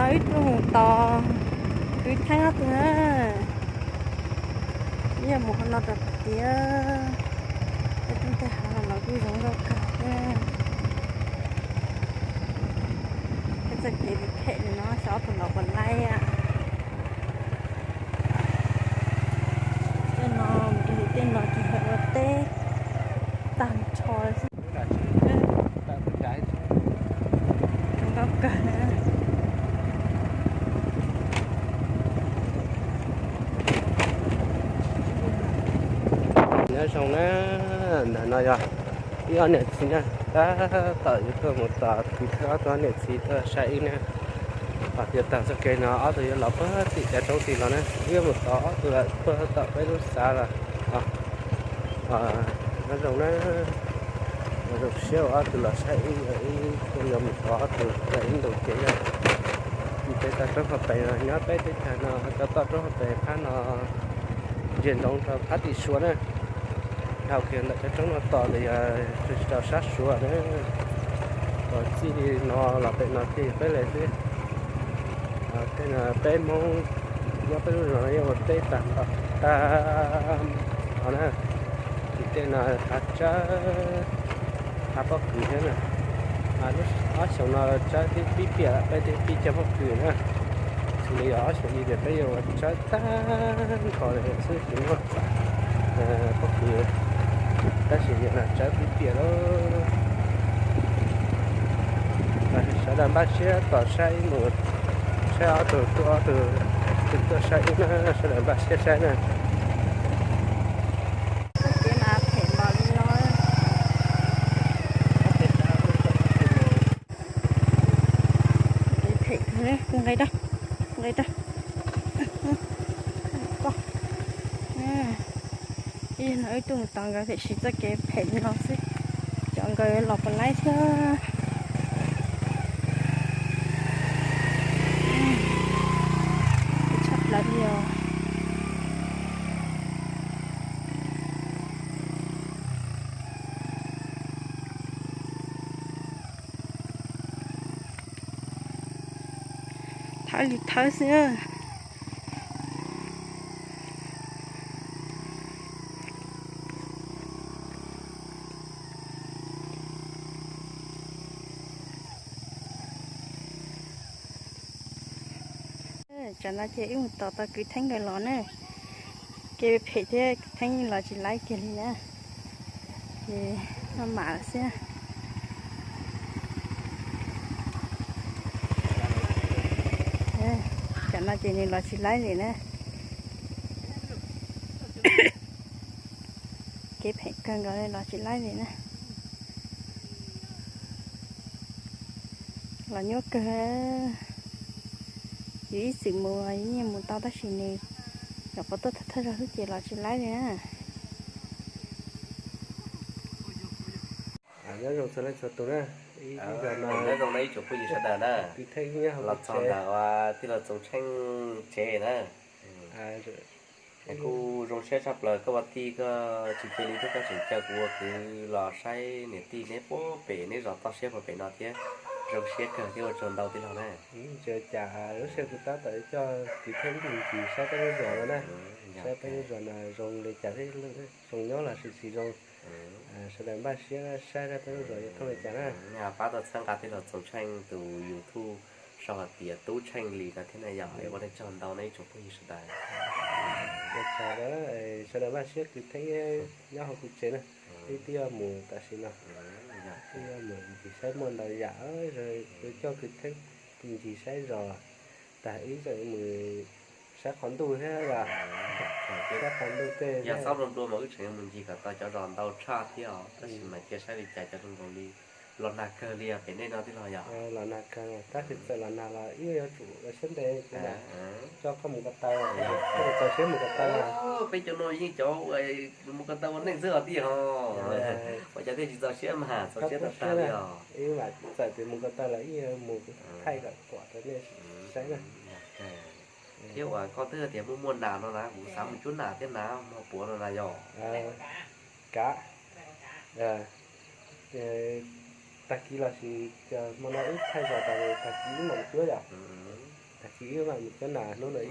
Wb tuaj mus tos kwv Theeb ob tug na. Wb yuav mus qhov no rau tiag. Tej roob tej hav no los kuj zoo nkauj kawg thiab. Peb txoj kev phem li no xyov ob tug los puas laib. Tej no mus rau tej no ces yog ua teb tag nrho xwb. Zoo nkauj kawg na. Nyob zoo na, ntawm no yog ib ob niam txiv na, tab tom yuav tuaj mus tos kwv Theeb ob tug niam txiv tuaj saib wb na. Hos yuav taug txoj kev no ob tug yuav los puag tim cov roob tim los na, wb yuav mus tos ob tug lawm puag tom peb lub xav los. Nyob zoo na, zoo siab uas ob tug los saib wb, wb kuj yuav mus tos ob tug lawm ib ntus kev na. Ces tau roob hauv pes no nyob peb teb chaws no cov toj roob hauv pes phab no ntsia ntsoov rau phab tim Suav na. Dhau kiag ntawm cov roob no tos ntawd yog tsis rau sab Suav na. Txij no los pem no ces yog peb li xwb. Tej no peb Hmoob nyob peb lub zos no yeej ua teb tag nrho tag nrho na. Ces tej no hav tsawb, hav pob kws thiab na. Ob xyoos no tsawb twb pib piam, peb twb pib cog pob kws na. Xws li yog ob xyoos ib tiam peb yuav ua tsawb tag nrho li xwb tsis muaj pob kws, tab sis nim no tsawb pib piam lawm. Sawv daws npaj siab tos saib mus, saib ob tug tuaj, ob tug tuaj saib wb na, sawv daws npaj siab saib na. Txoj kev mas phem npaum li no. Phem kawg, nqe rau, nqe rau. Ib no wb tuaj mus tos nkawd tiam sis txoj kev phem li no xwb, xyov nkawd los puas laib thiab. Tshaj plaws li os. Thawb li thawb xwb. Tsam no ces wb mus tos tau kwv Theeb nkawd los na. Kev phem thiab kwv Theeb los tsis laib kiag li na. Ces maj mam xwb. Tsam no ces nws los tsis laib li na. Kev phem kawg nkaus li los tsis laib li na. Los nyuaj kawg. Yus ib txwm mus yeej mus tau tab sis nws nyuam qhuav tuaj thawj zaug xwb ces los tsis laib li na. Nyob zoo txhua leej txhua tus na. Ib zaug no, nyob zoo na ib tsoom phooj ywg sawv daws na. Kwv Theeb los txog ntawm uas tij laug Txoov Tsheej tsev na. Kuj zoo siab tshaj plaws koj ua tij koj tsis cia li thiab koj tseem caw kuv ua kwv los saib niam tij neb puag pem neb zos toj siab puag pem no thiab. Zoo siab kawg thiab ua tsaug ntau tij laug na. Tsis ua cas, lub sij hawm kuv tab tom coj kwv Theeb mus ncig saib peb lub zos no na. Saib peb lub zos no zoo li cas thiab zoo nyob los sis tsis zoo. Sawv daws npaj siab saib saib peb lub zos yuav thooj li cas na. Pab tau txhawb nqa tij laug Txoov Tsheej tus YouTube sau hais tias Tub Tsheej Lis no thiab na yom. Es ua nej tsaug ntau nej ib tsoom phooj ywg sawv daws. Ua tsaug, sawv daws npaj siab kwv Theeb nyob hauv kuv tsev na. Wb twb yuav mus tam sim no, twb yuav mus ncig saib muaj ntau yam. Kuv coj kwv Theeb ncig saib zos tag wb tseem mus saib qhov ntuj thiab yom. Saib qhov ntuj tej yog txhob dua dua mas wb tseem yuav mus ncig kom tau cov zos ntau tshaj thiab os, tab sis mas cia saib li cas cov zoo nkaus li los nag kawg li pem nej no tij laug yom. Los nag kawg, tab sis txawm los nag los wb yuav tsum ua siab ntev, coj koj mus ko taw, koj txaus siab mus ko taw. Peb cov no yeej cov mus ko taw ua neej xwb os tij os. Ua cas thiaj tsis txaus siab mas txaus siab tag tag li os. Wb mam txawm tias mus ko taw los wb yuav mus thaij kom pom rau nej saib na. Thiab uas koj twb tias muaj muaj nas no na, kuv xav mus cuab nas thiab na, muaj puav no na yog. Kav, tag kis los sis hmo no wb thaij zos tas tag kis wb mam cuab yom. Ib mam mus cov nas hnub no ib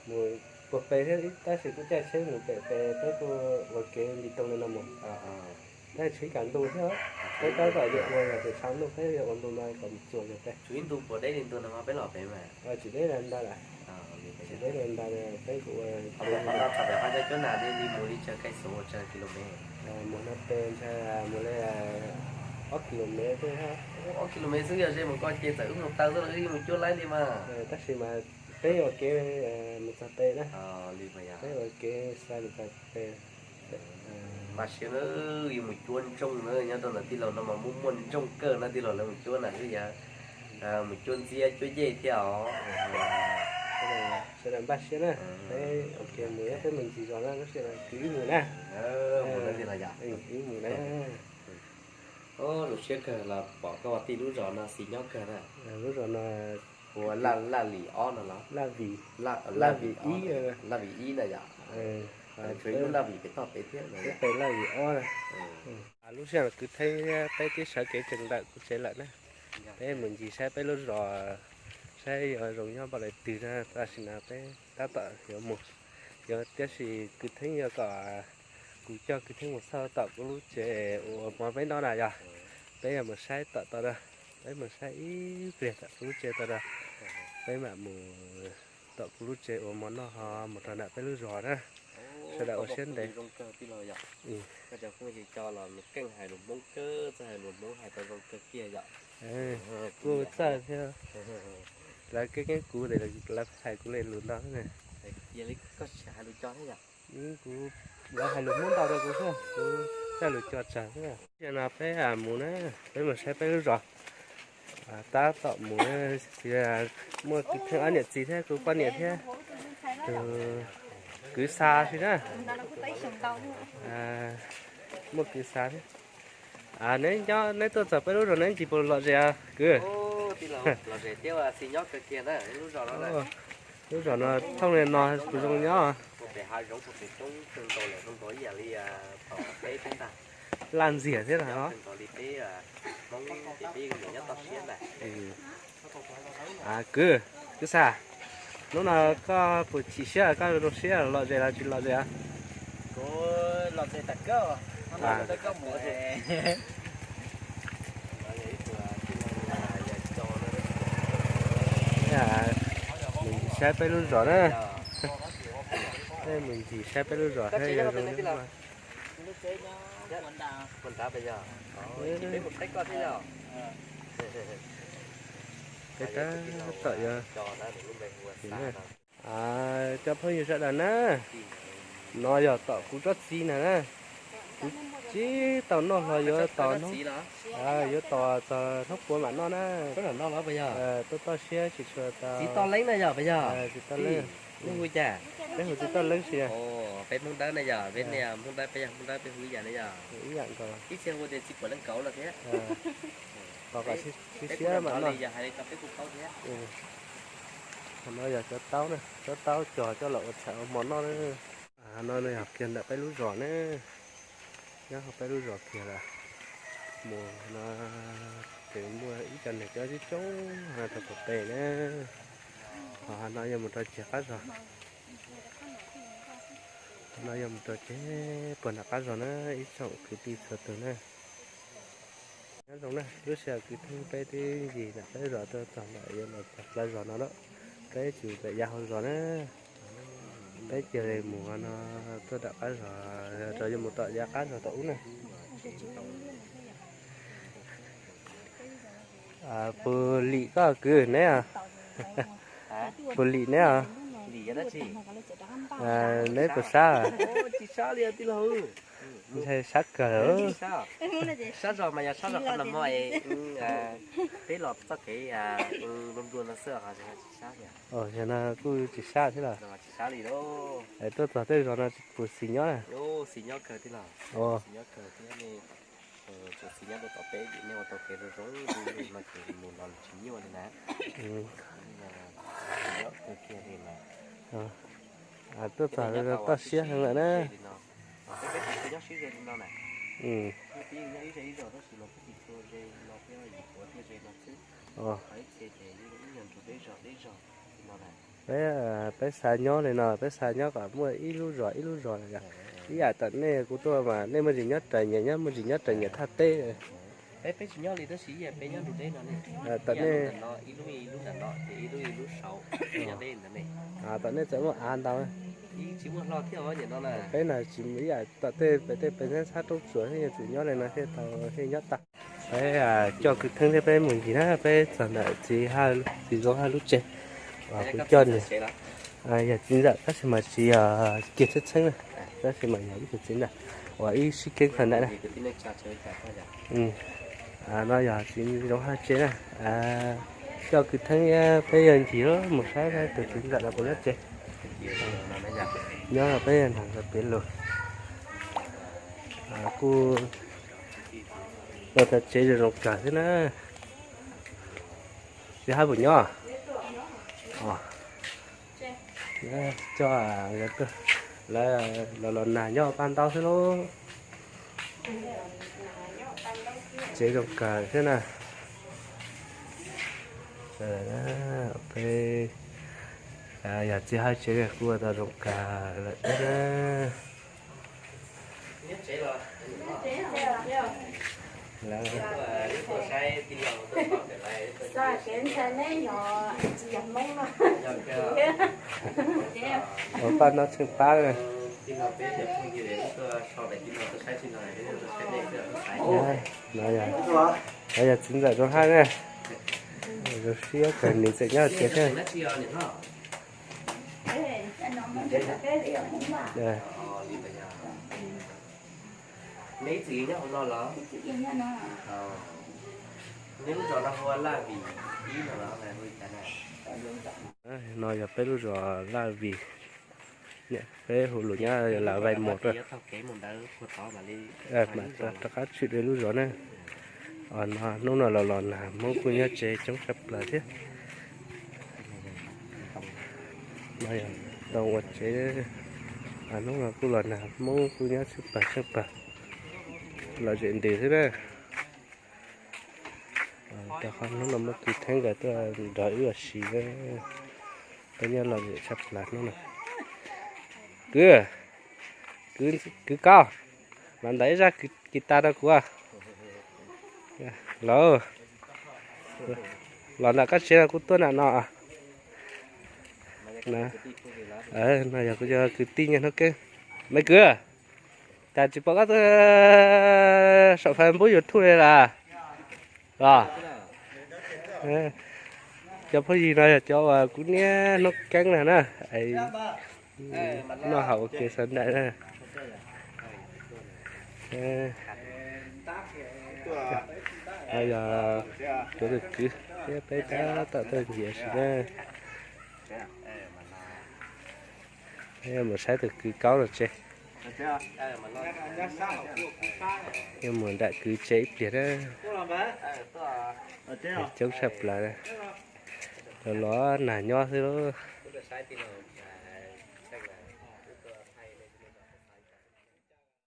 mus puag pem thiab tab sis kuj caij tsheb mus pem pem peb kuj ua kev nti too li no mus. Tab sis tsheb kam ntuj thiab, peb tab tom yuav ua yog tias tshav ntuj peb yuav ua ntu no kom mus txuas yog peb. Tsis deb li ntawd lawm, tsis deb li ntawd peb kuj ua. Mus no pes ntshai mus li ob kilomev xwb, yog ze mus koj ces txawm wb mus taw xwb los wb mus cuab laib li mas. Tab sis mas peb ua kev mus txog pem na, peb ua kev xa mus txog pem. Mas siab na, yus mus cuab ntsooj na, nyob rau ntawm tij laug no mas muaj muaj ntsooj kawg na, tij laug lawv mus cuab na xwb yog mus cuab ntxiab cuab yej thiab os. Sawv daws npaj siab na, peb ua kev mus, peb mus ncig zos na, lub sij hawm no kwv wb mus na. Kwv wb mus na. Zoo siab kawg los pom koj ua tij lub zos no xis nyob kawg na. Lub zos no ua Laj Vim ob no los? Laj Vim, Laj Vim ib na yom. Tshuav ib lub Laj Vim pem toj pem thiab, peb pem Laj Vim ob na. Lub sij hawm kwv Theeb thiab peb twb sawv kev tsees ntawm kuv tsev lawm na. Peb mus ncig saib peb lub zos, saib yuav zoo nyob npaum li twg na, tam sim no peb tab tom yuav mus. Yuav tiam sis kwv Theeb yuav kom kuv coj kwv Theeb mus xauj tom kuv lub tsev uas mov peb noj na yog. Peb yuav mus saib tom tod na, peb mus saib ib pliag tom kuv lub tsev tod na. Peb mam mus tom kuv lub tsev uas mov noj ho mus rau nram peb lub zos na. Sawv daws ua siab ntev. Kuj txawj thiab. Lawv keeb keeb kuv tes lawv hais kuv li lus ntau. Kuv, lawv hais lus Hmoob ntau rau kuv xwb, kuv txawj lus cog tsawg xwb. Tab sis no peb mus na, peb mus saib peb lub zos. Tab tom mus, muaj kwv Theeb ob niam txiv thiab kuv poj niam thiab tus kwv Xa thiab na. Muaj kwv Xa thiab. Neb nyob, neb tuaj txog peb lub zos neb ntsis puas lom zem kwv? Lub zos no thooj li no puas zoo nyob? Laj ntxiag thiab los? Kwv, kwv Xa, hnub no koj puas chim siab, koj zoo siab lom zem los tsis lom zem? Mus ncig saib peb lub zos na. Peb mus ncig saib peb lub zos thiab yuav zoo. Peb tab tom yuav, cov phooj ywg sawv daws na, no yog tom kuv tsob txiv na na. Kuv tsis tau noj hlo, yuav tos hnub, yuav tos txog hnub puav mam noj na. Tuaj toj siab tsis tshua tau. Txiv toj leeb na yog, txiv toj leeb. Peb hu txiv toj leeb xwb. Peb Hmoob Dawb na yog, peb niag Hmoob Dawb, peb yog Hmoob Dawb peb hu ib yam na yog. Ib yam nkaus. Ib txhia hu tias txiv puav leej kauv no thiab. Tos kom siab siab mam noj. Qhov no yog cov taub na, cov taub cog coj los ua tshais ua hmo noj na. No yog kiag ntawm peb lub zos na, nyob hauv peb lub zos kiag lawm. Mus no ces muaj ib co niag coob coob no rau pem na. Ho no yog mus rau ciag qab zos. No yog mus rau ciag puag nram qab zos na, ib tsoom kwv tij txhua tus na. Nyob zoo na, lub sij hawm kwv Theeb peb twb ncig nram peb zos tuaj txog ntawm yuav los txog plawv zos no lawm. Peb tsis pem yav hauv zos na, peb cia li mus no tuaj nram qab zos, rau yuav mus tom yav qab zos tom ub na. Puas lim koj kwv neb? Puas lim neb os? Neb puas sab? Ntshai sab kawg. Sab zos mas yog sab zos qhov no mo, peb los txoj kev nplua nplua no xwb, tsis sab. Yog no kuj tsis sab thiab los? Tsis sab li. Tuaj txog tej zos no puas xis nyob na? Xis nyob kawg thiab los? Xis nyob kawg thiab ne. Tsuas xis nyob rau tom peb, nej ua tau kev zoo zoo li no ces mus los tsis nyuaj li na. Xis nyob kawg kiag li mas. Tuaj txog toj siab heev lawm na. Peb tsis tshua nyob sib ze li no na. Peb nyob ib zej ib zos tab sis mas peb tsis tshua ze li no, peb yim puav thiaj ze no xwb. Ib txhia ces ib nyuag ntsuag Peb, peb xav nyob li no, peb xav nyob kom muaj ib lub zos ib lub zos lawm yog. Ib yam tom nej kuv tuaj mas nej muaj tsis nyob raws nyias, nyob muaj tsis nyob raws nyias thaj teb. Tom nej, tom nej txawm muaj av ntau. Peb no tsis ib yam tom tej pem tej pes ntxhab roob tsuas thiab, yog txwm nyob li no thiaj tau thiaj nyob tau. Peb coj kwv theeb thiab peb mus ncig na, peb txog ntawm txiv, txiv Zoo Haj lub tsev uas kuv coj nws. Yog txiv ntxawm tab sis mas tsis yog kiag txheeb txheeb na, tab sis mas yog ib tug txiv ntxawm uas ib sib keeb txog ntawm na. No yog txiv Zoo Haj tsev na. Coj kwv theeb thiab peb yog ncig mus saib tus txiv ntxawm no puas nyob tsev. Nyob peb nrog piav lus. Kuj ua tau tsev zoo zoo kawg thiab na. Txiv Haj puas nyob? Coj lawv los los nag nyob paj ntaub xwb lauj. Tsev zoo kawg thiab na. Peb yog txiv Haj tsev kuj ua tau zoo kawg lawm thiab na. Ua paj ntaub tsheej pab. No yog txiv ntxawm Zoo Haj na. Zoo siab kawg nws tseem nyob tsev thiab. No yog peb lub zos Laj Vim, peb hu lus nyob Laj Vais Mos. Rov qab tshwm lub zos na. No hnub no los los nag Hmoob kuj nyob tsev coob tshaj plaws thiab. No yog tau ua tsev, hnub no kuj los nag Hmoob kuj nyob tshaj plaws tshaj plaws, lom zem ntws xwb na. Rau qhov hnub no muaj kwv theeb nkawd tuaj nrog wb ua si, peb nyob lom zem tshaj plaws hnub no. Kwv, kwv Kaub, los ntawm ib zaj kis tas rau kuv. Los, los ntawm koj tsev no kuv tuaj nram no. No yog kuv cov kwv tij nyob hnub keeb. Me kwv, cas tsis pom koj tuaj saum Facebook YouTube li las? Los, cov phooj ywg no yog cov uas kuv niaj hnub keeb na na. Noj haus ua ke sawv daws na. No yog kuv tus kwv thiab peb tab tom tuaj ncig ua si na. Peb mus saib tus kwv Kaub no tsev. Mus nram kwv tsev ib pliag na. Coob tshaj plaws. Los los nag nyob xwb lauj.